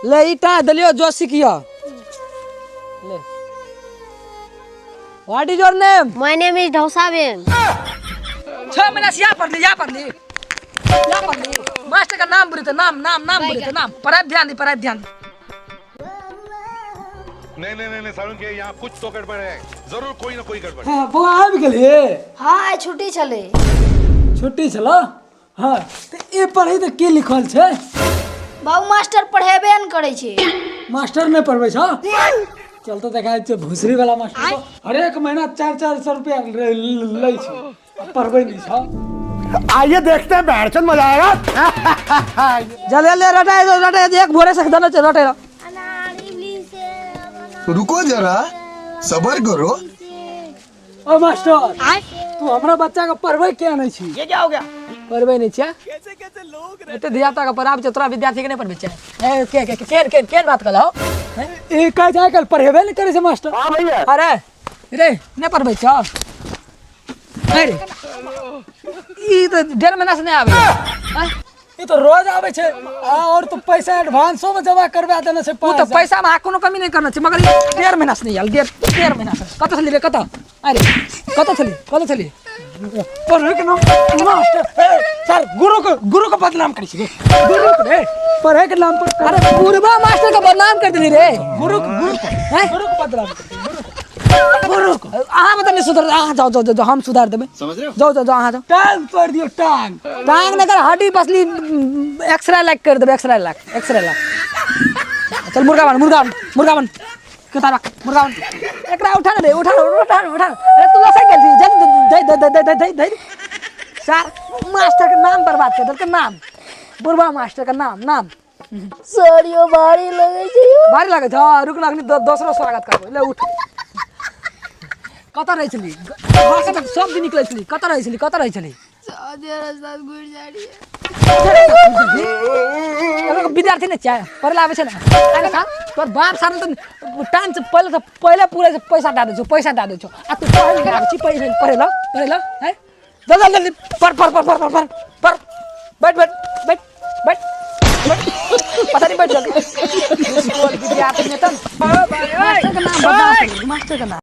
ले ईटा देलियो जो सीखियो ले। What is your name? My name is Dhausaben. 6 महीना से यहाँ पढ़ली, यहाँ पढ़ली, यहाँ पढ़ली। मास्टर का नाम बोले तो नाम, नाम, नाम बोले तो नाम। पढ़ाई ध्यान दी, पढ़ाई ध्यान दी। नहीं नहीं नहीं, नहीं सारुण के यहाँ कुछ तो गड़बड़ है, जरूर कोई ना कोई गड़बड़। हाँ बौआ आबि गेलियै? हाँ आइ छुट्टी छलै। छुट्टी छलो? हाँ तऽ ई पढ़ी तऽ की लिखल छै? बाबू मास्टर पढ़ेबे नहि करै छै। मास्टर नहि पढ़बै छौ? चल तऽ देखा छै भुसरी वाला मास्टर को हरेक महीना 400-400 रुपया लै छै, पढ़बै नहि छौ। आइए देखते हैं बैठचंद मजा आएगा। जल्दी जल्दी रटाए दो, रटाए दो, एक भोरे से दाना चल रटाए दो। रुको जरा, सबर करो। ओ मास्टर, तू हमरा बच्चा के पढ़बै किया नहि छी? ये क्या हो गया? पढ़बै नहि छियै? कैसे कैसे लोग एते धिया पुता के पढ़ाबै छै, तोरा विद्यार्थी के नहि पढ़बै छै। ए, के के के के के बात कहलौ? ई कहै छै आइ काल्हि पढ़ेबे नहि करै छै मास्टर। हाँ भैया। अरे रे नहि पढ़बै छौ? अरे ई तऽ 1.5 महीना से नहि आबै। आँय? ई तऽ रोज आबै छै, आ और तो पैसा एडवांसो में जमा करवा देने छै। ओ तऽ पैसा में अहाँ कोनो कमी नहि करने छै, मगर ई 1.5 महीना से नहि आयल, 1.5 महीना से। कतऽ छली रे, कतऽ? अरे कतऽ छली, कतऽ छली? पढ़े के नाम मास्टर। ए, सर गुरु को बदनाम करै छी गुरु के रे, पढ़े के नाम पर। अरे बुढ़बा मास्टर के बदनाम कर देली रे। गुरु के, गुरु के, हैं? गुरु के बदनाम कर देली, गुरु के। गुरु के। अहाँ मतलब नहीं सुधर, अहाँ जाओ जाओ जाओ, हम सुधार देबै। समझ रहे हो? जाओ जाओ जाओ, अहाँ जाओ। टांग तोड़ दियो, टांग। टांग नहीं कर, हड्डी पसली एक्सरे लाग कर देबै, एक्सरे लाग, एक्सरे लाग। चल मुर्गा बन, मुर्गा बन, मुर्गा बन। कता रख, मुर्गा बन। एकरा उठा ने रे, उठा ने, उठा ने, उठा ने। अरे तू लसक गेल छी, जल्दी, दे, दे, दे, दे, दे, दे, दे। सर मास्टर के नाम बर्बाद कर देलकै, नाम। बुढ़बा मास्टर के नाम, नाम। सर यो भारी लगै छै यौ। भारी लगै छै? हँ, रुक ना, अखनी दोसरो स्वागत करबै। ले उठ। कतऽ रहै छली? घर से तऽ सब दिन निकलै छली, कतऽ रहै छली, कतऽ रहै छली? आधे रास्ता से घुरि जाइ रहियै। एगो विद्यार्थी नहि छै, पढ़ै लए आबै छै ने। अरे साहब, तोर बाप साहब तऽ टाइम से पहिले से पहिले पूरे से पैसा दए दै छौ, पैसा दए दै छौ। आ तू पढ़ै लए आबै छी, पढ़ै लए, पढ़ै लए, पढ़ै लए, हैं? जल्दी, जल्दी, जल्दी, पढ़, पढ़, पढ़, पढ़, पढ़, पढ़, पढ़। बैठ, बैठ, बैठ, बैठ, बैठ। पता नहीं बैठ जल्दी। स्कूल विद्यार्थी ने तन। मास्टर का नाम बदनाम कर, मास्टर का नाम।